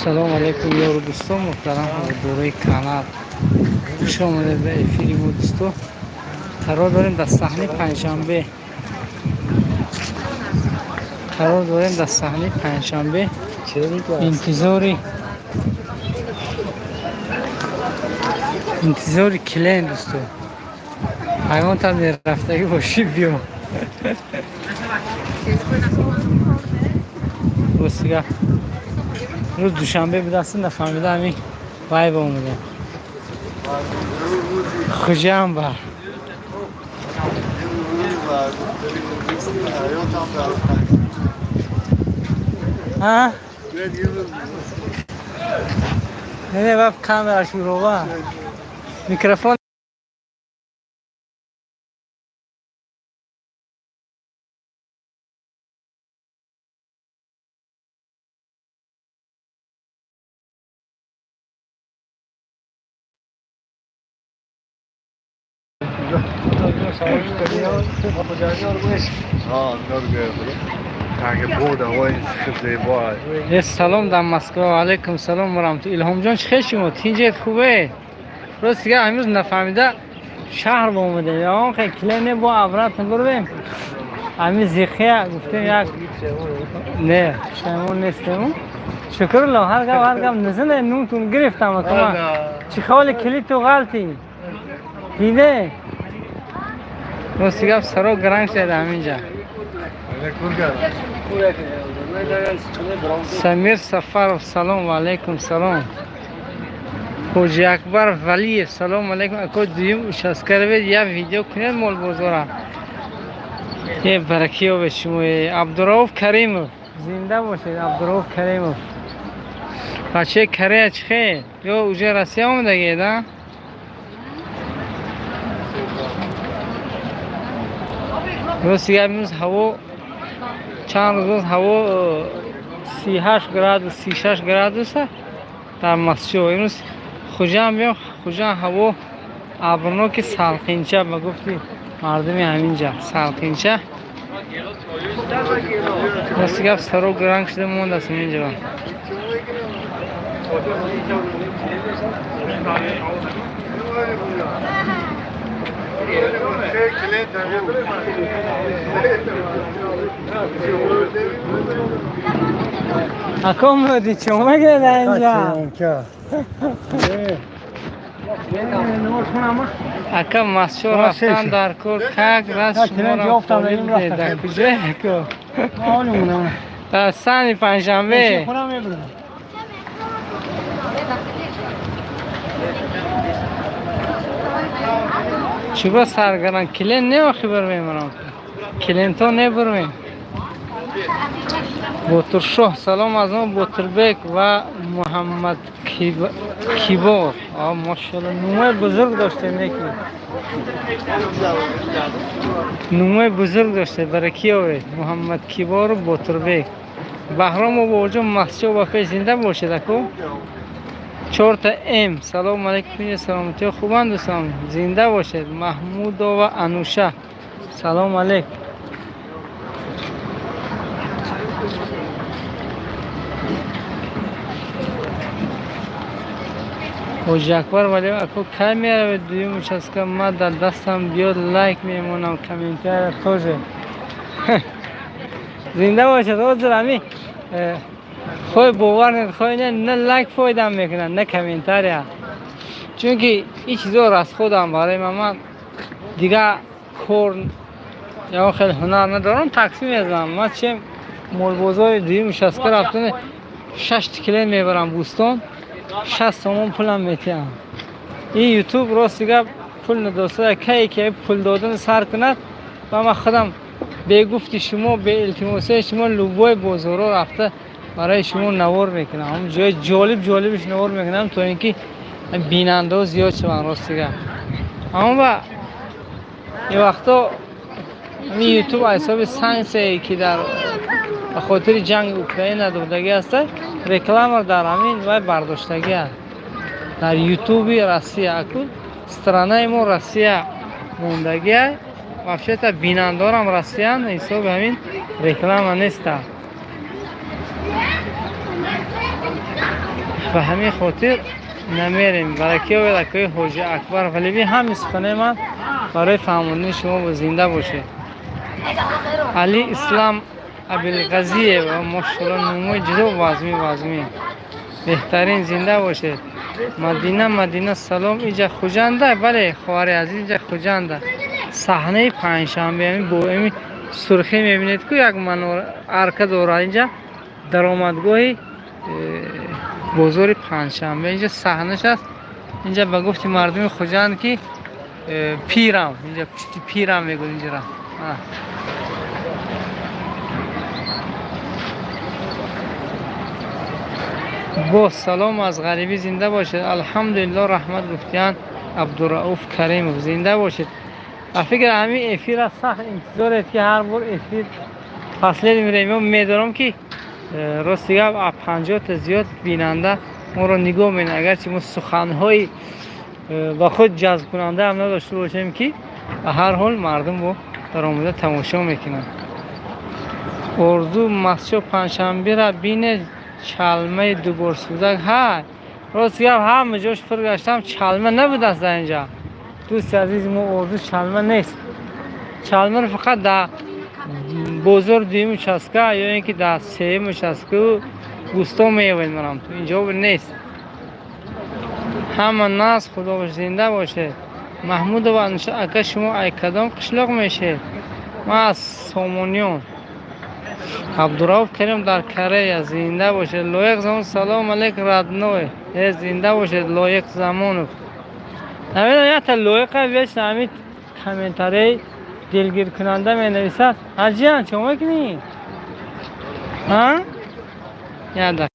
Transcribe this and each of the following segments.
Салом алейкум, ёру дӯстон, муҳтарам ҳаводорои канал, хуш омадед ба эфири мо. Дӯсто, қарор дорем дар саҳнаи Панҷшанбе, қарор дорем дар саҳнаи Панҷшанбе, интизори клиент. Дӯсто, ҳайвонтам рафтагӣ бошӣ, биё. Ростига, рӯз Душанбе будаст, нафаҳмида ҳамин вайба омадем Хуҷамба. А? Не, не, камера шурова. Микрофон. Салом дар Москва. Алейкум салом варахмату. Илҳомҷон, чӣ хел шумо, тинҷед, хубе? Рост дига, ҳамрӯз нафаҳмида шаҳр омадем. Он хел клиент бо обратно бурвем. Ҳамин зихия гуфтем, як не пушаймон нестем. Шукрулло, ҳар гап, ҳар гап низине нунтун гирифтам. Акама, чӣ холи килиту ғалти диде? Рости гап, саро гаранг шуда ҳаминҷа. Самир Сафаров, салом. Ва алейкум салом. Ҳоҷи Акбар Валиев, салом алейкум. Ако, дуюм участкаравед, як видео кунед молбозора. Е, бараки ёбед шумо. Абдурауф Каримов, зинда бошед. Абдурауф Каримов, бачаи Корея, чӣ хел, ё уже Россия омадагед, а? Рости гап, имрӯз ҳаво, чанд рӯз боз ҳаво 38 градус, 36 градуса дар Масчо. Имрӯз Хуҷанд биём, Хуҷанд ҳаво абрноки, салқинча. Ба гуфти мардуми ҳаминҷа, салқинча. Рости гап, саро гранг шуда мондааст ҳаминҷа. Ако муди, чо мегӯяд инҷа? Ака, Масчо рафтан дар кор, как раз шуморо дар куҷое, ако? Дар сани Панҷшанбе. Чуба саргаран клиент не, охи бурмемарам, клиентҳо небурмем. Ботуршоҳ, салом аз мо Ботурбек ва Муҳаммад Кибор. Мошалло, нумои бузург доштем, неки нумои бузург доште. Бараки ёбед, Муҳаммад Кибору Ботурбек. Баҳрому бобоҷон, Масчо ба пеш, зинда бошед. Аку, чорта М, салому алейкум, саломатиҳо хубанд, дӯстон, зинда бошед. Маҳмудова Ануша, салому алейкум. Ҳоҷи Акбар Валиев, ако, кай меравед дуюм участка? Ма дар дастам биёд, лайк мемонам, комментария тоже. Зинда бошад. Ҳозир ҳами хоҳ бовар кунед, хоҳ не, на лайк фоидам мекунад, на комментария, чунки ин чизо расходам барои ман. Дигар кор ягон хеле ҳунар надорам, такси мезанам. Ман чем молбозори дуюм участка рафтан, шаш клиент мебарам Бӯстон, 60 сомон пулам метиҳам. Ин Ютуб, рости гап, пул надоста. Кае ки пул додан сар кунад, ва ман худам бегуфти шумо, беилтимосияи шумо любой бозоро рафта барои шумо навор мекунам, ҳамн ҷои ҷолиб ҷолибиш навор мекунам, то ин ки бинандаҳо зиёд шаванд. Рости гап, аммо ба ин вақто Ҳамин Ютуб ҳисоби санксияе ки дар ба хотири ҷанги Украина додагӣ аста, реклама дар ҳамин вай бардоштагӣ аст. Дар Ютуби Россия аку странаи мо Россия мондагӣ, вообще-то бинандорам Россиян, ҳисоби ҳамин реклама неста. Ба ҳамин хотир намерем. Баракӣ ояд, акои Ҳоҷи Акбар Валиби, ҳамин суханои ман барои фаҳмондани шумо бо зинда бошед. Али Ислам Абилғазиев, мошалло, нумои ҷудо вазмӣ вазмӣ. Беҳтарин, зинда бошед. Мадина, Мадина, салом, иҷа Хуҷанда? Бале, хоҳари азиз, иҷа Хуҷанда. Саҳнаи панҷшанбе, ами бо ами сурхӣ мебинед ку, як манора арка дорад инҷа, даромадгоҳи бозори панҷшанбе, инҷа саҳнаш аст. Инҷа ба гуфти мардуми Хуҷанд ки пирам, инҷа пушти пирам мегӯяд инҷара. Боз салом аз ғарибӣ, зинда бошед. Алҳамдулилло, раҳмат гуфтиянд Абдурауф Каримов, зинда бошед. Ба фикр ҳамин эфира сахт интизоред ки ҳар бор эфир последнее время медорам ки рости гап, аз 50-та зиёд бинанда моро нигоҳ менад, агарчи мо суханҳои ба худ ҷазбкунанда ҳам надошта бошем, ки ба ҳар ҳол мардум бо даромада тамошо мекунанд. Орзу Масчо, панҷшанбера бинед, чалмаи дуборсӯзак ҳай. Рости гап, ҳама ҷош фир гаштам, чалма набудааст дар инҷа. Дӯсти азизи мо Орзу, чалма нест. Чалмаро фақат дар бозори дуюм участка ё ин ки дар сеюм участкаю густо меёбед, манам ту инҷо нест. Ҳама нас, худо зинда бошед. Маҳмудова, ака, шумо ай кадом қишлоқ мешед? Ман аз Сомониён. Абдурауф Карим дар Корея, зинда бошед. Лоиқ Замон, салом алейк, родной. Зинда бошед, Лоиқ Замонов. Намедонам, якта лоиқа вечно ҳамин комментарияи дилгиркунанда менависад. Ҳаҷиян, чо мекунӣ? А? Як дақиқа.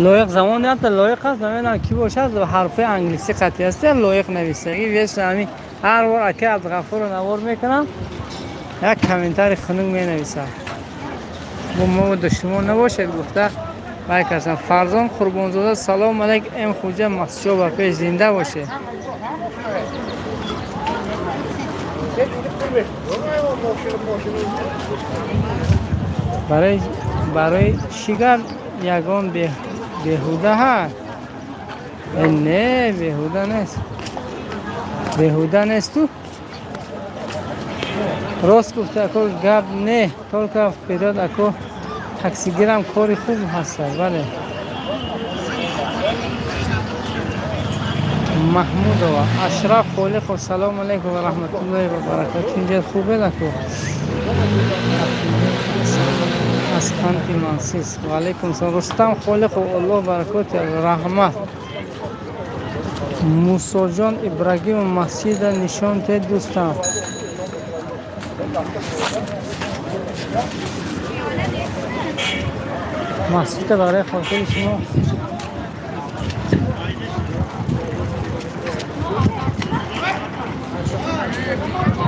Лоиқ Замон, якта лоиқ аст, намедонам кӣ бошад, ҳарфҳои англисӣ қатъи аст, лоиқ нависагӣ. Вечно ҳамин ҳар бор акаи Абдуғаффорро навор мекунам, як комментарий хунук менависад. Бо мо душмон набошед гуфта вай кардам. Фарзон Қурбонзода, салом алейк, м Хуҷа Масчо, ба пеш, зинда бошед. Барои чӣ гап ягон беҳуда ҳа? Не, беҳуда нест, беҳуда несту. Рост гуфта, ако, гап не, только вперёд, ако. Таксигирам кори хуб ҳастад, бале. Маҳмудова, Ашраф Холиқов, салому алайкум ва раҳматуллоҳи ва баракату, инҷа хубед, ако? Аз Ханти Мансис, ва алайкум салом. Рустам Холиқов, Аллоҳ баракоти, раҳмат. Мусоҷон Ибрагимов, масҷида нишон тед, дӯстам. Масҷида барои хотири шумо.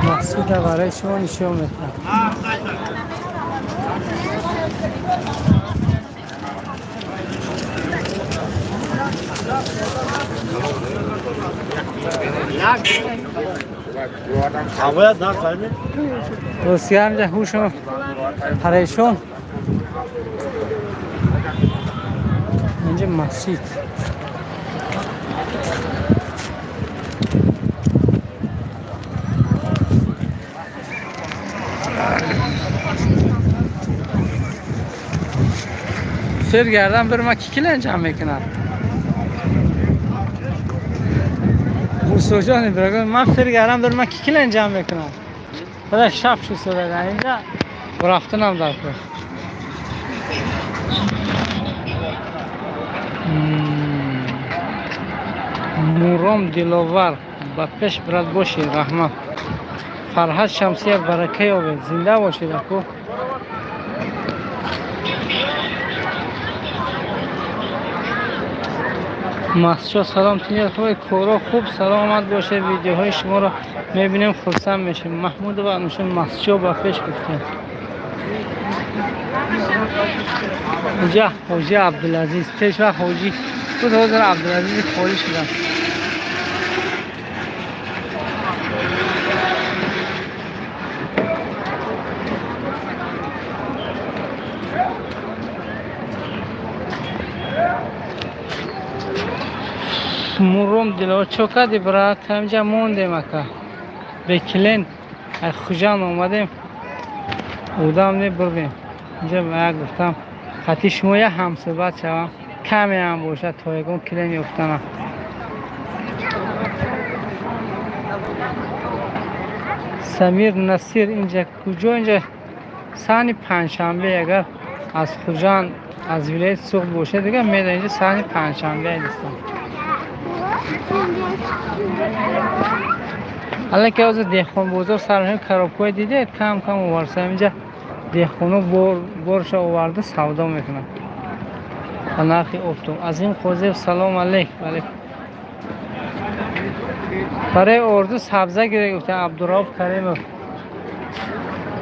Масҷида барои шумо нишон медиҳам. Ростия ҳамҷа ҳушам парешон. Инҷа масҷид. Фир гардам бір ма ки килен ҷамъ мекунад? Мусоҷон Ибрагим, ман фир гардам бір ма ки килен ҷамъ мекунад? Бада шаб шуд, инҷа. Рафтанам дар кор. Муром Диловар, ба пеш, брат, бошед, раҳмат. Фарҳад Шамсиев, барака ёбед, зинда бошед, аку. Масчо, салом, тинҷ, коро хуб, саломат бошед, видеоҳои шуморо мебинем, хурсанд мешем. Маҳмудова Ануша, Масчо ба пеш гуфтем. Ҳоҷа, ҳоҷи Абдулазиз, пеш вақт ҳоҷӣ буд, ҳозир Абдулазизи холӣ шудааст. Муром Диловар, чо кардӣ, брат? Ҳамҷа мондем, ака, бе клиент ай Хуҷанд омадем, одам не, бурдем инҷа. Ба як гуфтам, хати шумо як ҳамсӯҳбат шавам, каме ҳам бошад, то ягон клиент ёфтанам. Самир Насир, инҷа куҷо? Инҷа саҳни Панҷшанбе. Агар аз Хуҷанд, аз вилояти Суғд бошад, дигар медонед, инҷа саҳни Панҷшанбе дистам. Аллаки ҳозир деҳқонбозор сарҳои коробкаҳое дидед, кам кам оварса. Инҷа деҳқоно борша оварда савдо мекунанд ба нархи оптом. Азим Қозиев, салом алейк. Алейк. Барои Орзу сабза гире гуфта Абдурауф Каримов,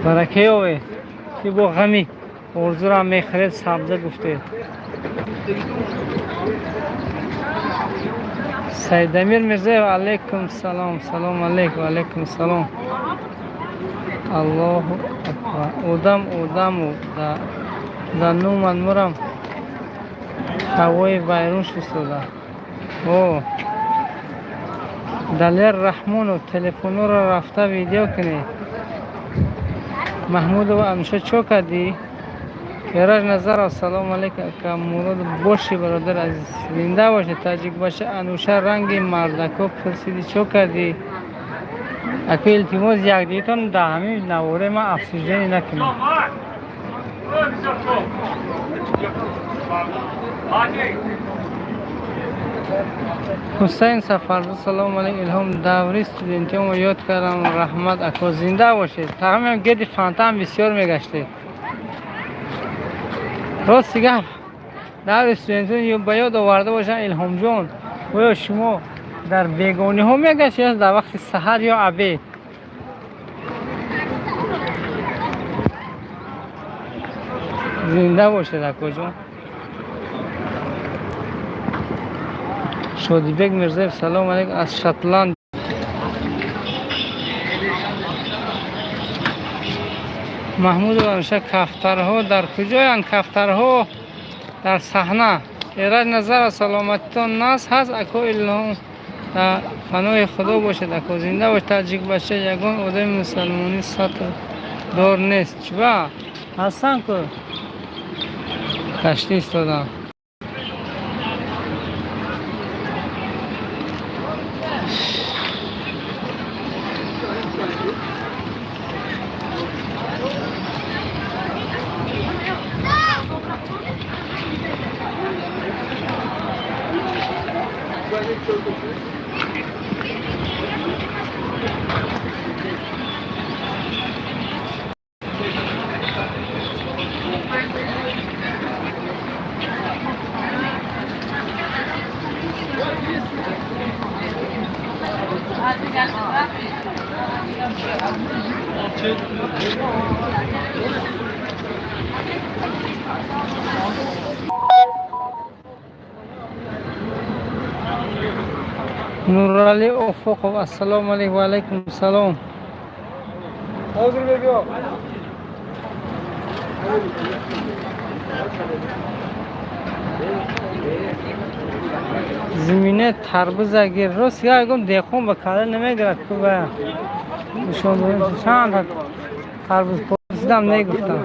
барака ёвед, ки бо ғами Орзуро мехӯред, сабза гуфтед. Сайдамир Мирзаев, алейкум салом, салом алейк, алейкум салом. Аллоҳу акбар, одам одаму да нуман мурам, ҳавои вайрон шустода. О, Далер Раҳмонов, телефонҳоро рафта видео кунед. Маҳмудова Ануша, чо кардӣ? Эраҷ Назаров, салому алейкум, ака Мурод, бошӣ, бародар азиз, зинда бошед. Таҷик баша, Ануша, ранги мардако пурсидӣ, чо кардӣ, ака? Илтимос, якдигитон дар ҳамин навораи ман обсуждение накунед. Ҳусайн Сафарзо, салому алейкум. Илҳом, даври студентиёмо ёд кардам, раҳмат, ако, зинда бошед. Тахминам, гирди фонтан бисёр мегаштед. Рости гап, даври студентиён ба ёд оварда бошанд. Илҳомҷон, оё шумо дар бегониҳо мегаштед ё дар вақти саҳар ё обед? Зинда бошед, акоҷон. Шодибек Мирзаев, салому алейкум аз Шотланд. Маҳмудова Ануша, кафтарҳо дар куҷоянд? Кафтарҳо дар саҳна. Эраҷ Назаров, саломатитон нас ҳаст, ако Илҳом, дар паноҳи Худо бошед, ако, зинда бош. Таҷик бача, ягон одами мусалмонӣ сатр дор нест, чиба? Ҳастанд ку, гашта истодам. Нуралӣ Офоқов, ассалому алейкум. Ва алайкум салом. Hozir yo'q. Зимине тарбуза гир. Рост ягон деҳқон ба кала намегирад ку, ба нишон додем, чанд тарбуз пурсидам, негуфтам.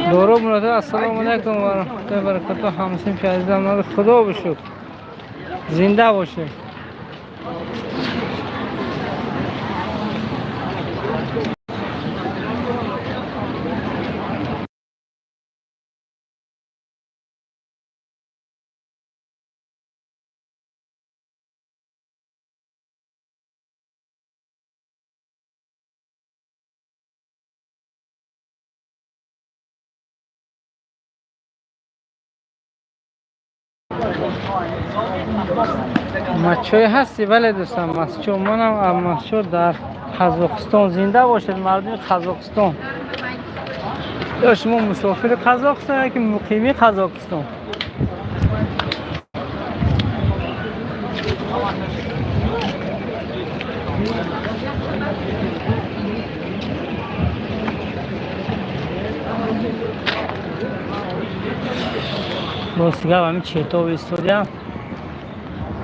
Дору муродов, ассалому алайкум ва раҳматуллоҳи ва баракатуҳ. Ҳамсинфи азизам, худо бишукр, зинда бошед. Мачои ҳастӣ? Бале, дӯстам, Масчо. Манам аз Масчо, дар Қазоқистон. Зинда бошед, мардуми Қазоқистон. Ё шумо мусофири Қазоқистон ё ки муқими Қазоқистон? Рости гап, ҳамин четов истодиам,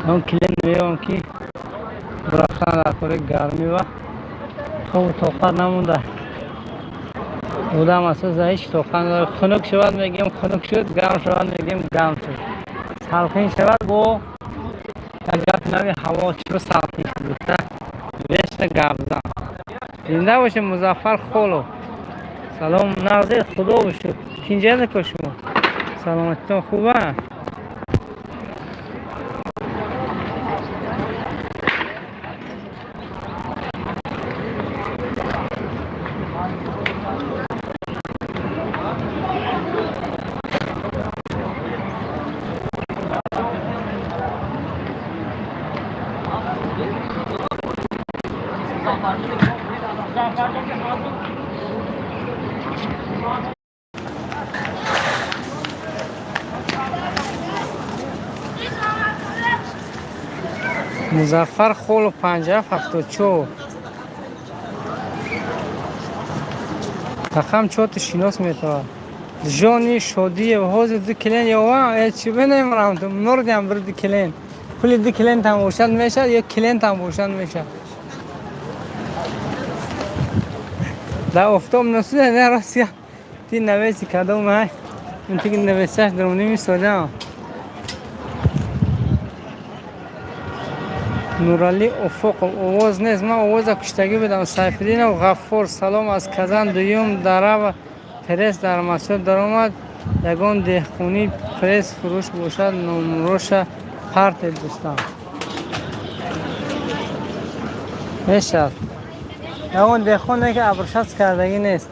он клиент меём, ки рафтан дар кори гармӣ ва тобу тоқат намонда. Одам асоса ҳеҷ тоқат надорад. Хунук шавад, мегӯем хунук шуд, гарм шавад, мегӯем гарм шуд, салқин шавад, бо як гапи нави ҳаво чиро салқин шуд гуфта вечно гап зан. Зинда бошед, Музаффар Холов. Салом, нағзе, худо бошуд. Тинҷадако, шумо саломатитон хуба? Музаффар Холов, 5774 рақам чоту шинос метавад. Жони Шодиев, ҳозир ду клиент ёвам, э, чӣ бинемрам, мурдям, бир ду клиент, пули ду клиентам бошад мешад ё клиентам бошад мешад. Дар офтоб насуда, не, ростия ти навеси кадом ай интиги навесаш дарунӣ мисодам. Нуралӣ Уфуқов, овоз нест, ман овоза куштагӣ будам. Сайфиддинов Ғаффур, салом аз Казан. Дуюм дарава пресс дар масҷид даромад. Ягон деҳқонӣ пресс фурӯш бошад, номроша партед, дӯстам. Мешавад, ягон деҳқоне ки обращаться кардагӣ нест.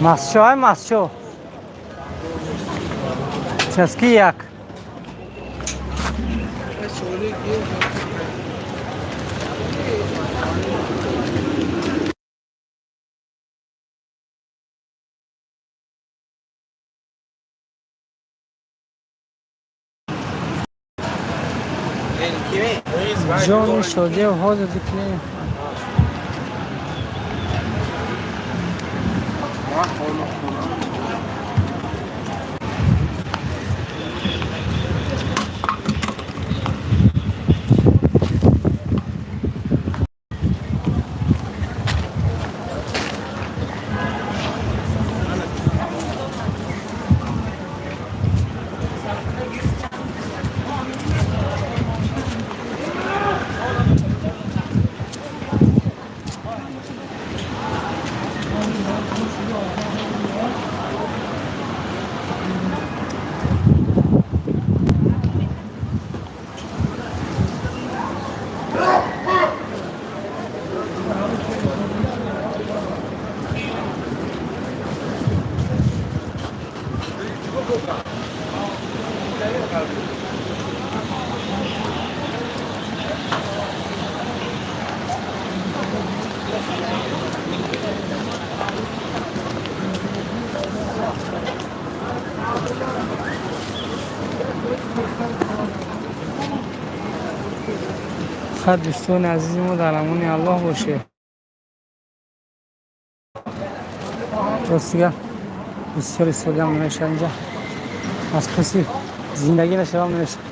Масчо, ай масчо. Часки як. Ҷони Шодиев, ҳозир бикунем. Хай, дӯстони азизи мо, дар амони Аллоҳ бошед. Ростига бисёр истодиам намешавад инҷа, аз паси зиндагӣ нашавам намешавад.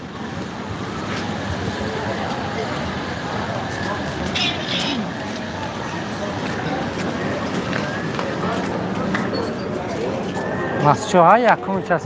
Аз чоҳа якум час.